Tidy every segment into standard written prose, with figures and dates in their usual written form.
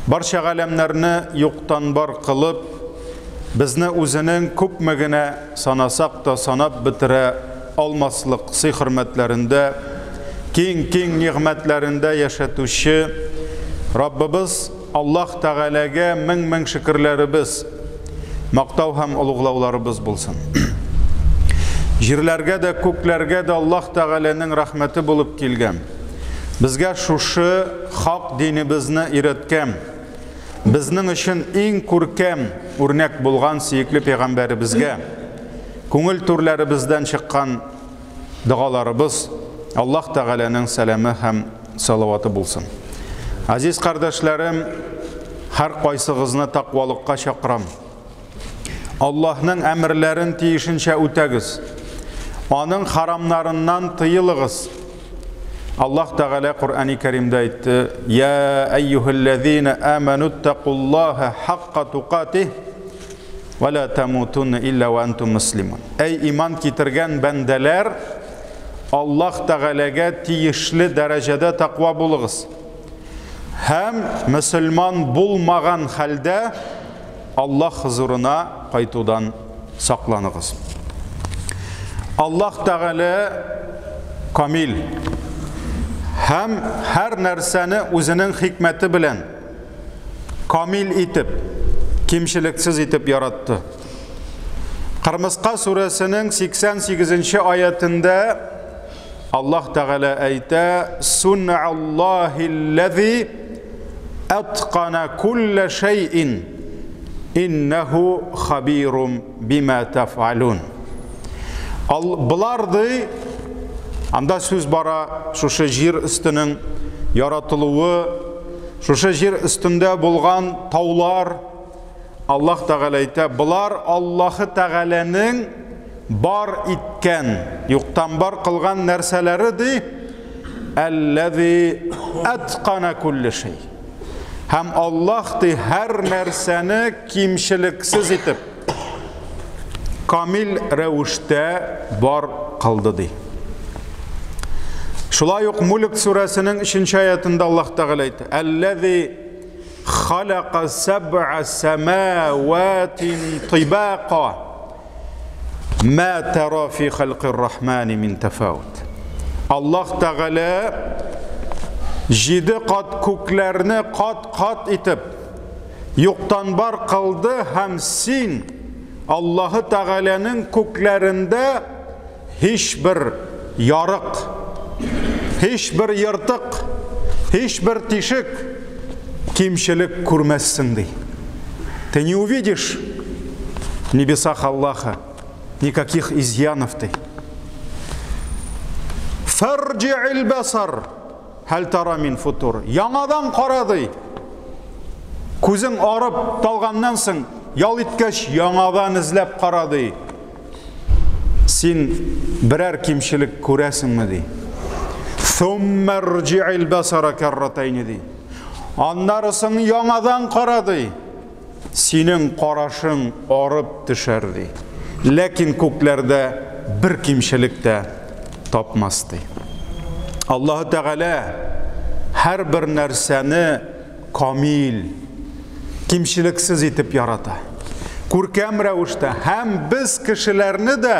Барча галәмнәрне юктан бар кылып, безне үзенең күпме генә санасак та санап бетерә алмаслык сый-хөрмәтләрендә, киң-киң нигъмәтләрендә яшәтүче Раббыбыз Аллаһ Тәгаләгә мең-мең шөкерләребез, мактау һәм олуглауларыбыз булсын. Җирләргә дә, күкләргә дә Аллаһ Тәгаләнең рәхмәте булып килгән. Безгә шушы хак динебезне өйрәткән, безнең өчен иң күркәм үрнәк булган сөекле пәйгамбәребезгә күңел түрләребездән чыккан догаларыбыз, Аллаһ Тәгаләнең сәламе һәм салаваты булсын. Азиз кардәшләрем, һәр кайсыгызны тәкъвалыкка чакырам. Аллаһның әмерләрен тиешенчә үтәгез. Аның харамнарыннан тыелыгыз. Аллаһ Тәгалә Коръәни Кәримдә әйтте: "Я әйюһәлләзина аману тәкуллаһа хакка тукатих ва ла тамутунна илля ва антум муслимун." Әй иман китергән бәндәләр, Аллаһ Тәгаләгә тиешле дәрәҗәдә тәкъва булыгыз. Һәм мөселман булмаган хәлдә Аллаһ хозурына кайтудан сакланыгыз. Аллаһ Тәгалә камил һәм һәр нәрсәне үзенең хикмәте белән камил итеп, кимчелексез итеп яратты. Кырмыска сүрәсенең 88 нче аятендә Аллаһ Тәгалә әйтә: "Сун'аллаһиллази атқана кулла шәйин иннәһу хабирум бима тафалун". Ал болар ди, анда сүз бара шушы җир өстенең яратылуы, шушы җир өстендә булган таулар, Аллаһ Тәгалә әйтә, болар Аллаһы Тәгаләнең бар иткән, юктан бар кылган нәрсәләре ди, әлләзи әткана күлле шәй. Һәм Аллаһ ди һәр нәрсәне кимчелексез итеп, камил рәвештә бар кылды ди. Шулай ук Мүлк сүрәсенең 3 аятында Аллаһ Тәгалә әйтә, әлләзи Халака сәб'a сәмәватин тибака ма тара фи халкир рахмани мин тафаут. Аллаһ Тәгалә җиде кат күкләрне кат-кат итеп юктан бар кылды һәм син Аллаһы Тәгаләнең күкләрендә һичбер ярык, һичбер ертык, һичбер тишек, кимчелек күрмәссең, ди. Ты не увидишь в небесах Аллаха никаких изъянов, ди. Фарджи'ил басар хәл тара мин футур. Яңадан кара, ди. Күзең арып талганнан соң, ял иткәч, яңадан эзләп кара, ди. Син берәр кимчелек күрәсеңме, ди. Thumma rji'il basara karratayn, ди. Аннары соң яңадан кара, ди. Синең карашың арып төшәр, ди. Ләкин күкләрдә бер кимчелек тә тапмас, ди. Аллаһы Тәгалә һәрбер нәрсәне камил, кимчелексез итеп ярата. Күркәм рәвештә һәм без кешеләрне дә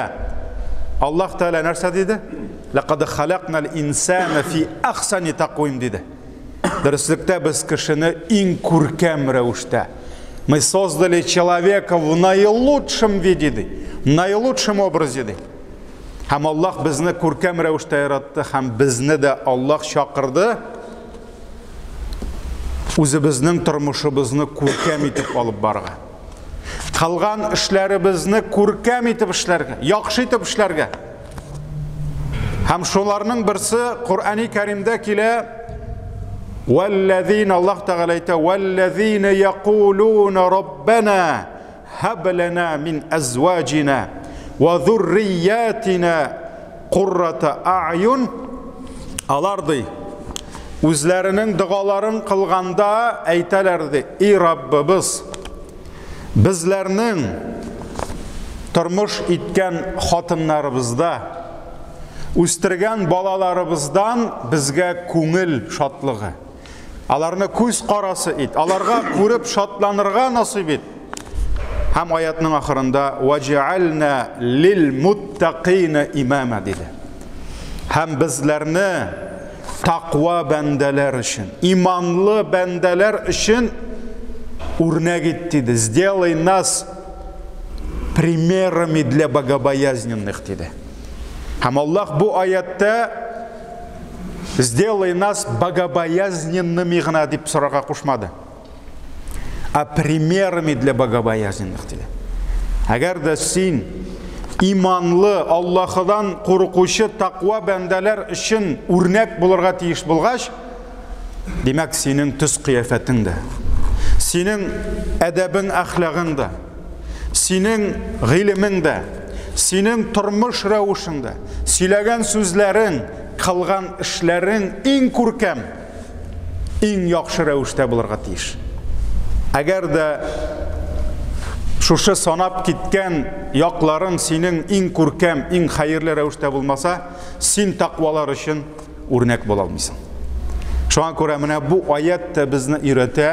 Аллаһ Тәгалә нәрсә диде? Лақад халакнал инсана фи ахсани таквим диде. Дөреслектә без кешене иң күркәм рәвештә. Мы создали человека в наилучшем виде, ди, в наилучшем образе, ди. Һәм Аллаһ безне күркәм рәвештә яратты һәм безне дә Аллаһ чакырды үзебезнең тормышыбызны күркәм итеп алып барырга. Кылган эшләребезне күркәм итеп эшләргә, яхшы итеп эшләргә. Һәм шуларның берсе Коръәни Кәримдә килә. Вәлләзина Аллаһ Тәгалә әйтә, вәлләзина якулуна раббана һаб лана мин әзваҗина ва зурриятина куррата а'юн. Алар ди, үзләренең догаларын кылганда әйтәләр ди, и Раббыбыз, безләрнең тормыш иткән хатыннарыбызда, үстергән балаларыбыздан безгә күңел шатлыгы, Аларны күз карасы ит, аларга күреп шатланырга насыйп ит. Һәм аятның ахырында ваҗаальна лил муттакина имама диде. Һәм безләрне тақва бәндәләр өчен, иманлы бәндәләр өчен үрнәк ит диде. Сделай нас примерами для богобоязненных диде. Һәм Аллаһ бу аятта сделай нас богобоязненными гына дип сорарга кушмады. А примерами для богобоязненных диде. Әгәр дә син иманлы, Аллаһыдан куркучы тақва бәндәләр өчен үрнәк булырга тиеш булгач, димәк, синең төс кыяфәтең дә, синең әдәбең, әхлагың да, синең гыйлемең дә, синең тормыш рәвешең дә, сөйләгән сүзләрең, кылган эшләрең иң күркәм, иң яхшы рәвештә булырга тиеш. Әгәр дә шушы санап киткән якларың синең иң күркәм, иң хәерле рәвештә булмаса, син тақвалар өчен үрнәк була алмыйсың. Шуңа күрә менә бу аят та безне өйрәтә,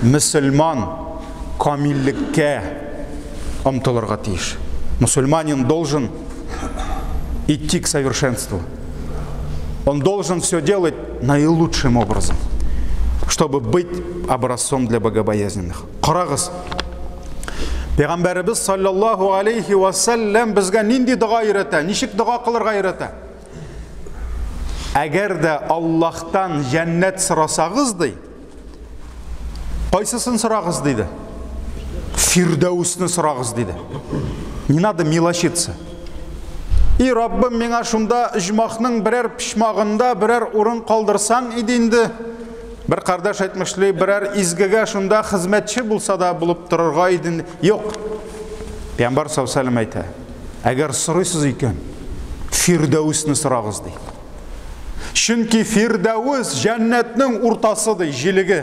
мөселман камиллеккә омтылырга тиеш. Мусульманин должен идти к совершенству. Он должен все делать наилучшим образом, чтобы быть образцом для богобоязненных. Карагыз, Пәйгамбәребез саллаллаху алейхи ва саллям безгә нинди дога өйрәтә, ничек дога кылырга өйрәтә? Әгәр дә Аллаһтан җәннәт сорасагыз, ди, кайсысын сорагыз, диде? Фирдәүсне сорагыз, диде. Не надо мелочиться. И Раббым, миңа шунда оҗмахның берәр почмагында берәр урын калдырсаң иде инде. Бер кардәш әйтмешли, берәр изгегә шунда хезмәтче булса да булып торырга иде. Юк. Пәйгамбәр саллаллаху алейһи әйтә, әгәр сорыйсыз икән, Фирдәүсне сорагыз, ди. Чөнки Фирдәүс җәннәтнең уртасы, ди, җилеге.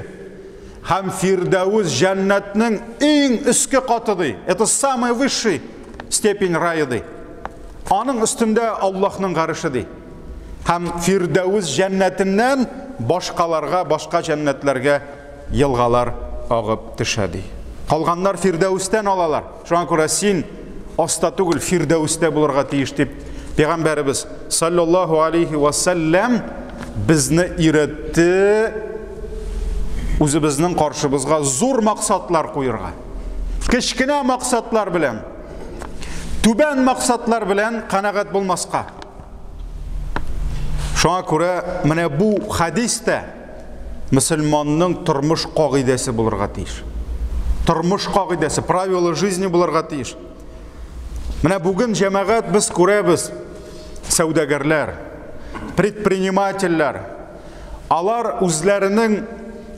Һәм Фирдәүс җәннәтнең иң өске каты, ди. Это самый высший степень рая, ди. Аның өстендә Аллаһның гареше, ди. Һәм Фирдәүс җәннәтеннән башкаларга, башка җәннәтләргә елгалар агып төшә, ди. Калганнар Фирдәүстән алалар. Шуңа күрә син аста түгел, Фирдәүстә булырга тиеш дип Пәйгамбәребез саллаллаху алейхи ва саллям безне өйрәтте үзебезнең каршыбызга зур максатлар куерга. Кечкенә максатлар белән, түбән максатлар белән канәгать булмаска. Шуңа күрә менә бу хадис тә мөселманның тормыш кагыйдәсе булырга тиеш. Тормыш кагыйдәсе, правила жизни булырга тиеш. Менә бүген җәмәгать без күрәбез, сәүдәгәрләр, предпринимательләр, алар үзләренең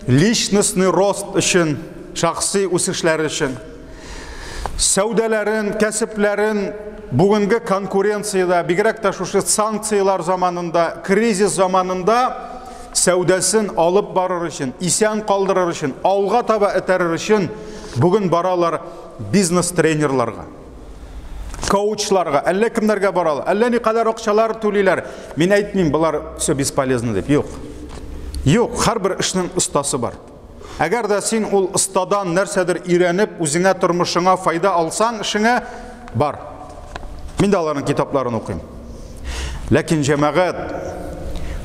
личностный рост өчен, шәхси үсешләре өчен, сәүдәләрен, кәсепләрен бүгенге конкуренциядә, бигрәк тә шушы санкцияләр заманында, кризис заманында сәүдәсен алып барыр өчен, исән калдырыр өчен, алга таба этәрер өчен бүген баралар бизнес-тренерларга, коучларга, әллә кемнәргә баралар, әллә никадәр акчалар түлиләр. Мин әйтмим, болар все бесполезно дип. Юк. Юк, һәрбер эшнең остасы бар. Әгәр дә син ул остадан нәрсәдер өйрәнеп, үзеңә тормышыңа файда алсаң, эшеңә бар. Мин дә аларның китапларын укыйм. Ләкин җәмәгать,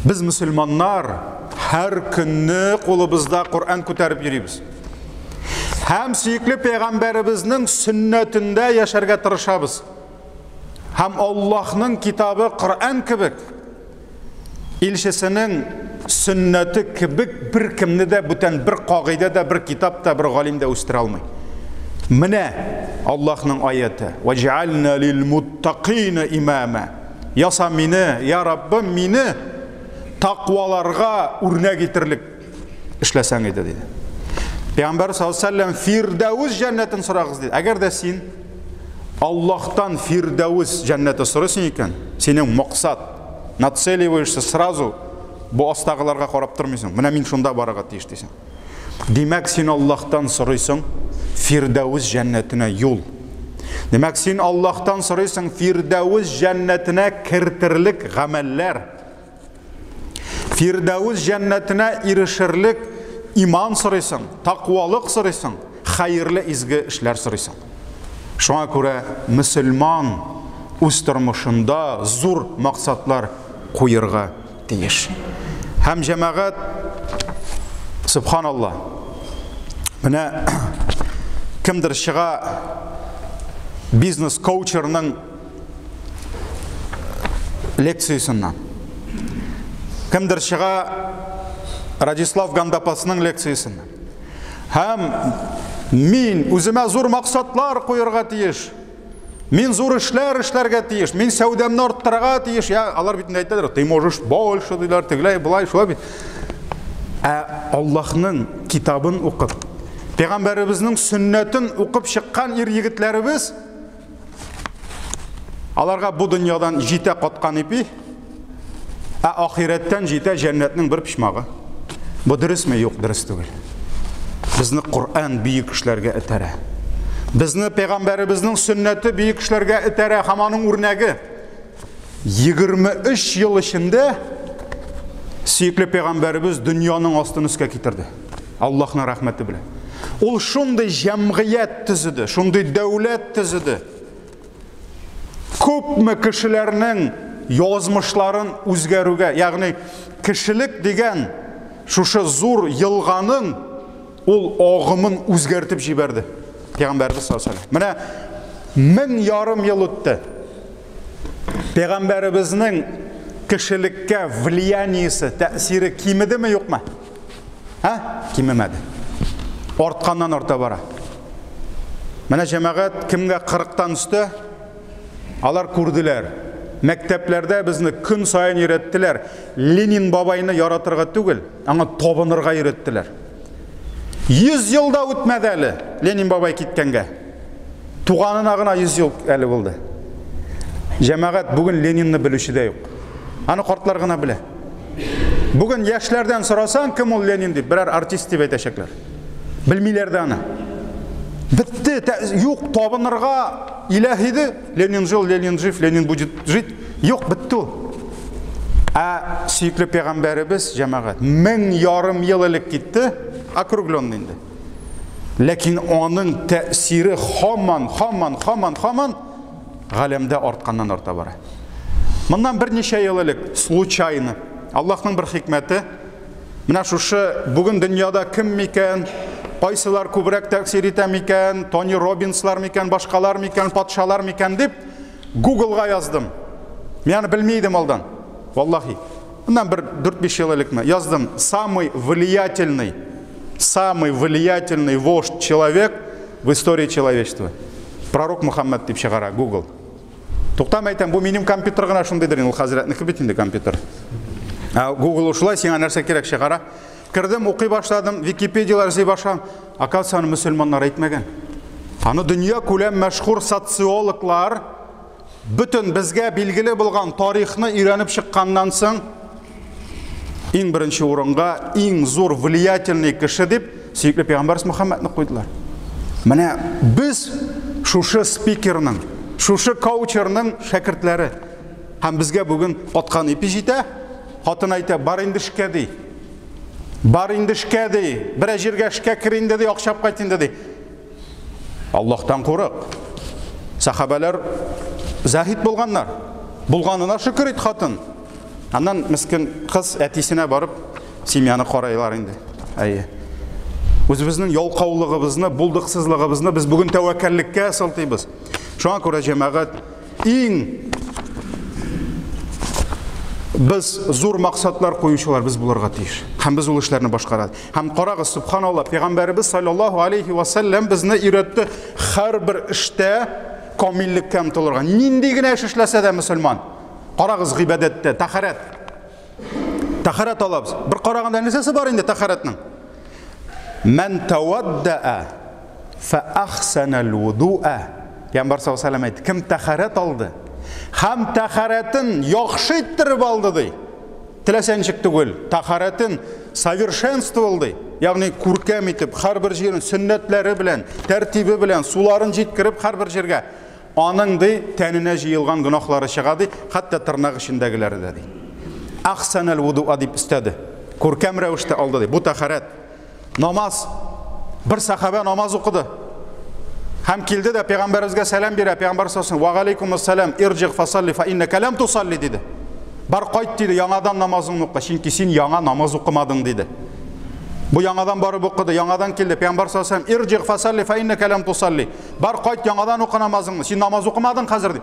без мөселманнар һәр көнне кулыбызда Коръән күтәреп йөрибез. Һәм сөекле пәйгамбәребезнең сөннәтендә яшәргә тырышабыз. Һәм Аллаһның китабы Коръән кебек, илчесенең сөннәте кебек бер кемне дә бүтән бер кагыйдә дә, бер китап та, бер галим дә үстерә алмый. Менә Аллаһның аяты. Ваҗ'альна лил муттакина имама. Яса мине, я Раббым, мине тақваларга үрнәк итерлек эшләсәң иде, диде. Пәйгамбәр саллаллаху алейһи ва сәлләм Фирдәүс җәннәтен сорагыз, диде. Әгәр дә син Аллаһтан Фирдәүс җәннәте сорыйсың икән, синең максат, нацеливаешься сразу, бу астагыларга карап тормыйсың. Менә мин шунда барырга тиеш дисең. Димәк, син Аллаһтан сорыйсың Фирдәүс җәннәтенә юл. Димәк, син Аллаһтан сорыйсың Фирдәүс җәннәтенә кертерлек гамәлләр. Фирдәвес җәннәтенә ирешерлек иман сорыйсың, тәкъвалык сорыйсың, хәерле изге эшләр сорыйсың. Шуңа күрә мөселман үз тормышында зур максатлар куерга тиеш. Һәм җәмәгать, субханалла, менә кемдер чыга бизнес-коучерның лекциясеннән. Кемдер чыга Радислав Гандапасның лекциясеннән. Һәм мин үземә зур максатлар куярга тиеш. Мин зур эшләр эшләргә тиеш. Мин сәүдәмне арттырырга тиеш. Я, алар бит инде әйтәләр, ты можешь больше диләр, тегеләй, болай, шулай бит. Ә Аллаһның китабын укып, пәйгамбәребезнең сөннәтен укып чыккан ир егетләребез аларга бу дөньядан җитә каткан ипи, ә ахирәттән җитә җәннәтнең бер почмагы. Бу дөресме? Юк, дөрес түгел. Безне Коръән бөек эшләргә этәрә. Безне пәйгамбәребезнең сөннәте бөек эшләргә этәрә һәм аның үрнәге. 23 ел эчендә сөекле пәйгамбәребез дөньяның астын өскә китерде. Аллаһның рәхмәте белән. Ул шундый җәмгыять төзеде, шундый дәүләт төзеде. Күпме кешеләрнең язмышларын үзгәрүгә, ягъни кешелек дигән шушы зур елганың ул агымын үзгәртеп җибәрде. Пәйгамбәрбез саллаллаһу алейһи. Менә 1500 ел үтте. Пәйгамбәребезнең кешелеккә влияниесе, тәэсире кимедеме, юкмы? Һа? Кимемәде. Артканнан арта бара. Менә җәмәгать кемгә 40-тан өстә, алар күрделәр. Мәктәпләрдә безне көн саен өйрәттеләр. Ленин бабайны яратырга түгел, аңа табынырга өйрәттеләр. 100 ел да үтмәде әле Ленин бабай киткәнгә. Туганына гына 100 ел әле булды. Җәмәгать бүген Ленинны белүче дә юк. Аны картлар гына белә. Бүген яшьләрдән сорасаң, кем ул Ленин дип, берәр артист дип әйтәчәкләр. Белмиләр дә аны. Бетте, юк, табынырга иләһ иде. Ленин жил, Ленин жив, Ленин будет жить. Юк, бетте ул. Ә сөекле пәйгамбәребез, җәмәгать, 1500 ел элек китте, округленный инде. Ләкин аның тәэсире һаман, һаман, һаман, һаман галәмдә артканнан арта бара. Моннан берничә ел элек, случайно, Аллаһның бер хикмәте, менә шушы бүген дөньяда кем микән, кайсылар күбрәк тәэсир итә микән, Тони Робинслар микән, башкалар микән, патшалар микән дип Google-га яздым. Мин аны белми идем алдан. Валлахи. Моннан бер 4-5 ел элекме яздым. Самый влиятельный, самый влиятельный вождь человек в истории человечества. Пророк Мухаммад дип чыгара Google. Туктам әйтәм, бу минем компьютер гына шундыйдыр инде, ул хәзрәтнеке бит инде компьютер. Ә Google шулай сиңа нәрсә кирәк чыгара. Кердем, укый башладым, Википедияләр эзли башладым. Оказывается, аны мөселманнар әйтмәгән. Аны дөнья күләм мәшһүр социологлар бөтен безгә билгеле булган тарихны өйрәнеп чыкканнан соң иң беренче урынга иң зур влиятельный кеше дип сөекле пәйгамбәрбез Мөхәммәдне куйдылар. Менә без шушы спикерның, шушы коучерның шәкертләре. Һәм безгә бүген аткан ипи җитә. Хатын әйтә, бар инде эшкә ди. Бар инде эшкә ди. Берәр җиргә эшкә кер инде ди, акча алып кайт инде ди. Аллаһтан курык. Сахабәләр заһид булганнар. Булганына шөкер ит, хатын. Аннан мескен кыз әтисенә барып семьяны карайлар инде. Әйе. Үзебезнең ялкаулыгыбызны, булдыксызлыгыбызны без бүген тәвәккәллеккә сылтыйбыз. Шуңа күрә җәмәгать иң без зур максатлар куючылар без булырга тиеш. Һәм без ул эшләрне башкарабыз. Һәм карагыз, субханалла, пәйгамбәребез саллаллаһу алейхи ва саллям безне өйрәтте һәрбер эштә камиллеккә омтылырга. Нинди генә эш эшләсә дә мөселман. Карагыз гыйбадәттә, тәһарәт. Тәһарәт алабыз. Бер караганда нәрсәсе бар инде тәһарәтнең? Мән таваддаа фа ахсана ал-вудуа. Пәйгамбәр саллаллаһу алейһи әйтте, кем тәһарәт алды һәм тәһарәтен яхшы иттереп алды ди. Теләсә ничек түгел, тәһарәтен совершенствовал ди. Ягъни күркәм итеп, һәрбер җирен сөннәтләре белән, тәртибе белән, суларын җиткереп һәрбер җиргә. Аның ди тәненә җыелган гөнаһлары чыга ди, хәтта тырнак эчендәгеләре дә ди. Ахсанал вудуа дип өстәде. Күркәм рәвештә алды ди. Бу тәһарәт. Намаз. Бер сахабә намаз укыды. Һәм килде дә пәйгамбәребезгә сәлам бирә. Пәйгамбәр саллаллаһу ва алейкумуссалам, ирҗи фасалли фа иннәкә ләм тусалли диде. Бар кайт диде, яңадан намазыңны укы, чөнки син яңа намаз укымадың диде. Бу яңадан барып укыды, яңадан килде. Пәйгамбәр саллаллаһу алейһи ва ирҗи фасалли фа иннәкә ләм тусалли. Бар кайт, яңадан укы намазыңны. Син намаз укымадың хәзер ди.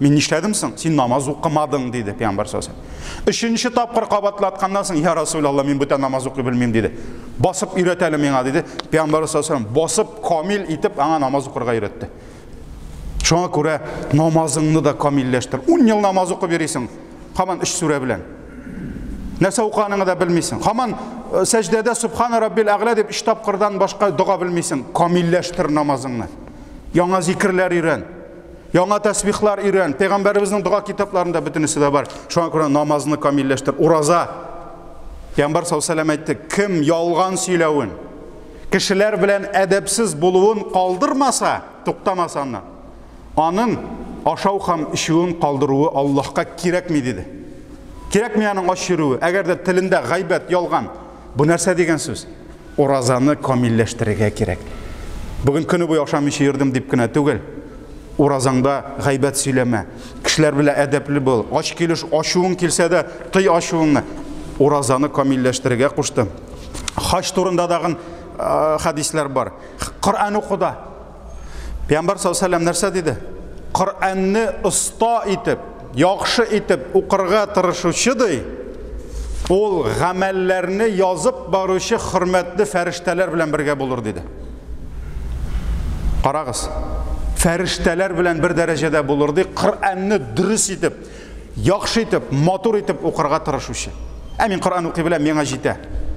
Мин нишләдем соң? Син намаз укымадың диде пәйгамбәр саллаллаһу алейһи ва. Өченче тапкыр кабатлатканнан соң, я Расулаллаһ, мин бүтән намаз укый белмим диде. Басып өйрәт әле миңа диде. Пәйгамбәр саллаллаһу алейһи ва басып камил итеп аңа намаз укырга өйрәтте. Шуңа күрә намазыңны да камилләштер. 10 ел намаз укып йөрисең, һаман 3 сүрә белән. Нәрсә укыганыңны да белмисең. Һаман сәҗдәдә Субхана раббил әгълә дип 3 тапкырдан башка дога белмисең. Камилләштер намазыңны. Яңа зикерләр өйрән. Яңа тәсбихлар өйрән. Пәйгамбәребезнең дога китапларында бөтенесе дә бар. Шуңа күрә намазны камилләштер. Ураза. Пәйгамбәр саллаллаһу алейһи ва сәлләм әйтте, кем ялган сөйләвен, кешеләр белән әдәпсез булуын калдырмаса, туктамаса аннан, аның ашау һәм эчүен калдыруы Аллаһка кирәкми диде. Кирәкми аның ач йөрүе. Әгәр дә телендә гайбәт, ялган, бу нәрсә дигән сүз? Уразаны камилләштерергә кирәк. Бүген көне буе ашамыйча йөрдем дип кенә түгел. Уразаңда гайбәт сөйләмә. Кешеләр белән әдәпле бул. Ач килеш ачуың килсә дә, тый ачуыңны. Уразаны камилләштерергә кушты. Хаҗ турында дагын хәдисләр бар. Коръән укуда. Пәйгамбәр саллаллаһу алейһи ва сәлләм нәрсә диде? Коръәнне оста итеп, яхшы итеп укырга тырышучы ди, ул гамәлләрне язып баручы хөрмәтле фәрештәләр белән бергә булыр диде. Карагыз, фәрештәләр белән бер дәрәҗәдә булыр ди, Коръәнне дөрес итеп, яхшы итеп, матур итеп укырга тырышучы. Ә мин Коръән укый беләм, миңа җитә.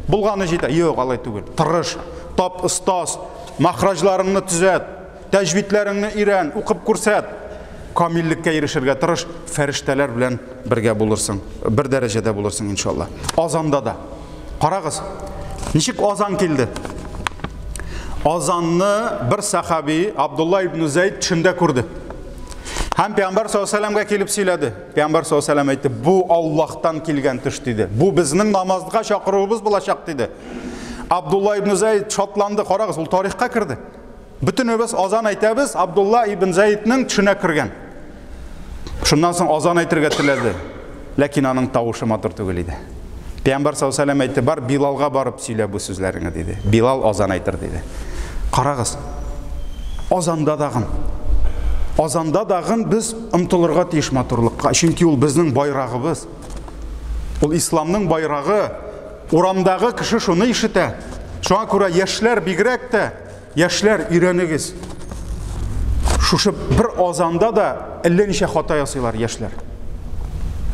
Булганы җитә. Юк, алай түгел. Тырыш, тап остаз, махраҗларыңны төзәт, тәҗвидләреңне өйрән, укып күрсәт. Камиллеккә ирешергә тырыш, фәрештәләр белән бергә булырсың, бер дәрәҗәдә булырсың иншалла. Азанда да. Карагыз, ничек азан килде? Азанны бер сахаби Абдулла ибн Зайд төшендә күрде. Һәм Пәйгамбәр саллаллаһу алейһи ва сәлләмгә килеп сөйләде. Пәйгамбәр саллаллаһу алейһи ва сәлләм әйтте, бу Аллаһтан килгән төш диде. Бу безнең намазга чакыруыбыз булачак диде. Абдулла ибн Зайд шатланды. Карагыз, ул тарихка керде. Бөтенебез азан әйтәбез, Абдулла ибн Зайдның төшенә кергән. Шуннан соң азан әйтергә теләде. Ләкин аның тавышы матур түгел иде. Пәйгамбәр саллаллаһу алейһи ва сәлләм әйтте, бар Билалга барып сөйлә бу сүзләреңне диде. Билал азан әйтер диде. Карагыз, азанда дагын. Азанда дагын без омтылырга тиеш матурлыкка, чөнки ул безнең байрагыбыз. Ул исламның байрагы. Урамдагы кеше шуны ишетә. Шуңа күрә яшьләр бигрәк тә, яшьләр өйрәнегез. Шушы бер азанда да әллә ничә хата ясыйлар яшьләр.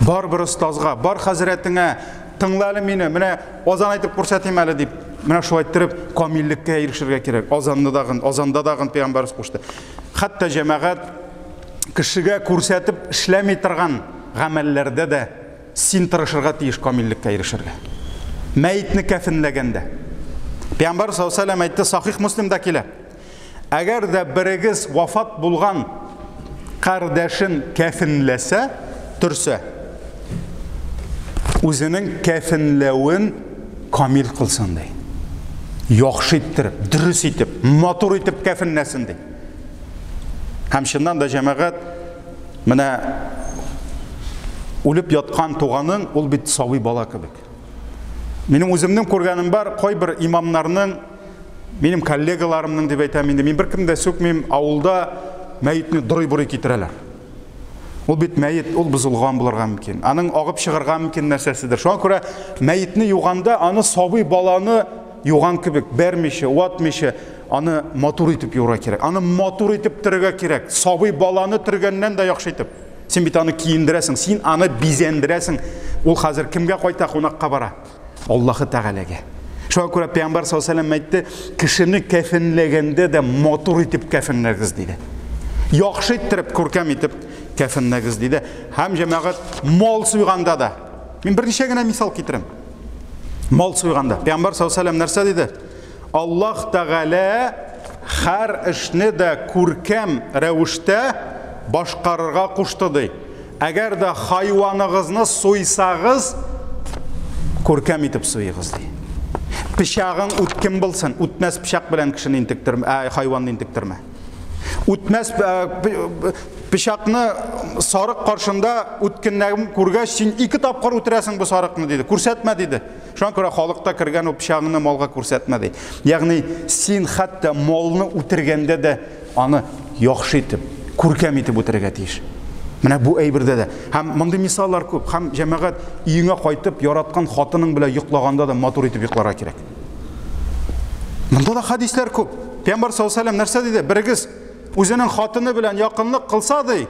Бар бер остазга, бар хәзрәтеңә, тыңла әле мине, менә азан әйтеп күрсәтим әле дип, менә шулай иттереп камиллеккә ирешергә кирәк. Азанны дагын, азанда дагын пәйгамбәрбез кушты. Хәтта җәмәгать кешегә күрсәтеп эшләми торган гамәлләрдә дә син тырышырга тиеш камиллеккә ирешергә. Мәетне кәфенләгәндә. Пәйгамбәр саллаллаһу алейһи ва сәлләм әйтте, Сахих Муслимда килә. Әгәр дә берегез вафат булган кардәшен кәфенләсә, төрсә, үзенең кәфенләвен камил кылсын ди. Яхшы иттереп, дөрес итеп, матур итеп кәфенләсен ди. Һәм чыннан да җәмәгать менә үлеп яткан туганың ул бит сабый бала кебек. Минем үземнең күргәнем бар, кайбер имамнарның, минем коллегаларымның дип әйтәм инде, мин беркемне дә сүкмим, авылда мәетне дорый-борый китерәләр. Ул бит мәет, ул бозылган булырга мөмкин. Аның агып чыгарга мөмкин нәрсәседер. Шуңа күрә мәетне юганда аны сабый баланы юган кебек, бәрмичә, ватмыйча, аны матур итеп юырга кирәк. Аны матур итеп төрергә кирәк. Сабый баланы төргәннән дә яхшы итеп. Син бит аны киендерәсең, син аны бизәндерәсең. Ул хәзер кемгә кайта, кунакка бара? Аллаһы Тәгаләгә. Шуңа күрә Пәйгамбәр саллаллаһу алейһи ва сәлләм әйтте, кешене кәфенләгәндә дә матур итеп кәфенләгез диде. Яхшы иттереп, күркәм итеп кәфенләгез диде. Һәм җәмәгать мал суйганда да. Мин берничә генә мисал китерәм. Мал суйганда Пәйгамбәр саллаллаһу алейһи ва сәлләм нәрсә диде? Аллаһ Тәгалә һәр эшне дә күркәм рәвештә башкарырга кушты ди. Әгәр дә хайваныгызны суйсагыз, Күркәм итеп суегыз, ди. Пычагың үткен булсын, үтмәс пычак белән кешене интектермә, хайванны интектермә. Үтмәс пычакны сарык каршында үткенлеген күргәч, син 2 тапкыр үтерәсең бу сарыкны, диде. Күрсәтмә, диде. Шуңа күрә халыкта кергән ул пычагыңны малга күрсәтмә, ди. Ягъни син хәтта малны үтергәндә дә аны яхшы итеп, күркәм итеп үтерергә тиеш. Менә бу әйбердә дә. Һәм мондый мисаллар күп. Һәм җәмәгать өеңә кайтып, яраткан хатының белән йоклаганда да матур итеп йокларга кирәк. Монда да хәдисләр күп. Пәйгамбәр саллаллаһу алейһи ва сәлләм нәрсә диде? Берегез үзенең хатыны белән якынлык кылса, ди,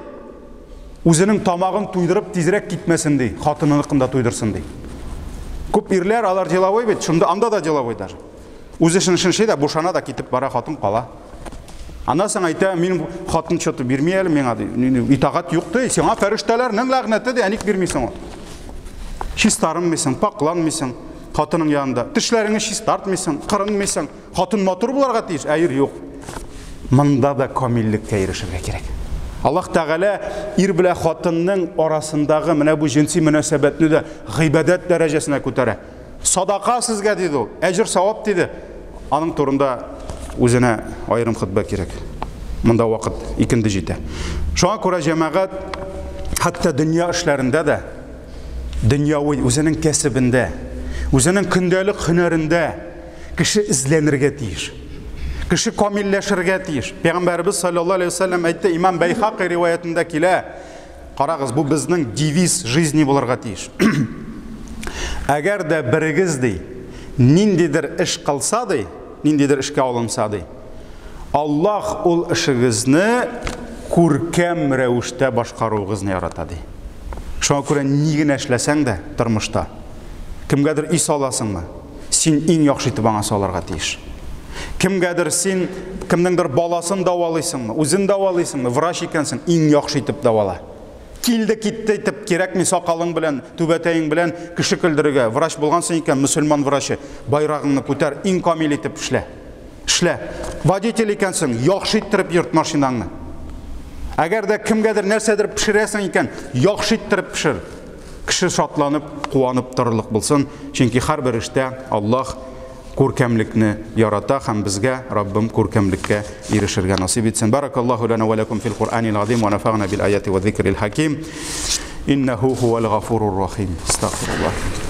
үзенең тамагын туйдырып тизрәк китмәсен, ди, хатыныныкын да туйдырсын, ди. Күп ирләр алар деловой бит, шунда анда да деловой даже. Үз эшен эшли дә, бушана да китеп бара, хатын кала. Аннан соң әйтә, мин хатын что-то бирми әле миңа, ди. Итагать юк, ди. Сиңа фәрештәләрнең ләгънәте, ди, ә ник бирмисең ул? Чистарынмыйсың, пакланмыйсың хатының янында. Тешләреңне чистартмыйсың, кырынмыйсың. Хатын матур буларга тиеш, ә ир юк. Монда да камиллеккә ирешергә кирәк. Аллаһ Тәгалә ир белән хатынның арасындагы менә бу җенси мөнәсәбәтне дә гыйбадәт дәрәҗәсенә күтәрә. Садака сезгә, диде ул, әҗер савап, диде. Аның турында үзенә аерым хутба кирәк. Монда вакыт икенде җитә. Шуңа күрә җәмәгать хәтта дөнья эшләрендә дә, дөньяви үзенең кәсебендә, үзенең көндәлек һөнәрендә кеше эзләнергә тиеш. Кеше камилләшергә тиеш. Пәйгамбәребез саллаллаһу алейһи ва сәлләм әйтте, Имам Байхаки риваятендә килә. Карагыз, бу безнең девиз жизни булырга тиеш. Әгәр дә берегез, ди, ниндидер эш кылса, ди, ниндидер эшкә алынса, ди, Аллаһ ул эшегезне күркәм рәвештә башкаруыгызны ярата, ди. Шуңа күрә ни генә эшләсәң дә тормышта, кемгәдер өй саласыңмы, син иң яхшы итеп аңа салырга тиеш. Кемгәдер син кемнеңдер баласын дәвалыйсыңмы, үзен дәвалыйсыңмы, врач икәнсең, иң яхшы итеп дәвала. Килде китте итеп кирәкми сакалың белән, түбәтәең белән кеше көлдерергә. Врач булгансың икән, мөселман врачы, байрагыңны күтәр, иң камил итеп эшлә. Эшлә. Водитель икәнсең, яхшы иттереп йөрт машинаңны. Әгәр дә кемгәдер нәрсәдер пешерәсең икән, яхшы иттереп пешер. Кеше шатланып, куанып торырлык булсын, чөнки һәрбер эштә Аллаһ күркәмлекне ярата һәм безгә Раббым күркәмлеккә ирешергә насыйп итсен. Баракаллаһу лана ва лакум фил Куръанил азим ва нафагна бил аяти ва зикрил хаким. Иннаху хувал гафурур рахим. Астагфируллах.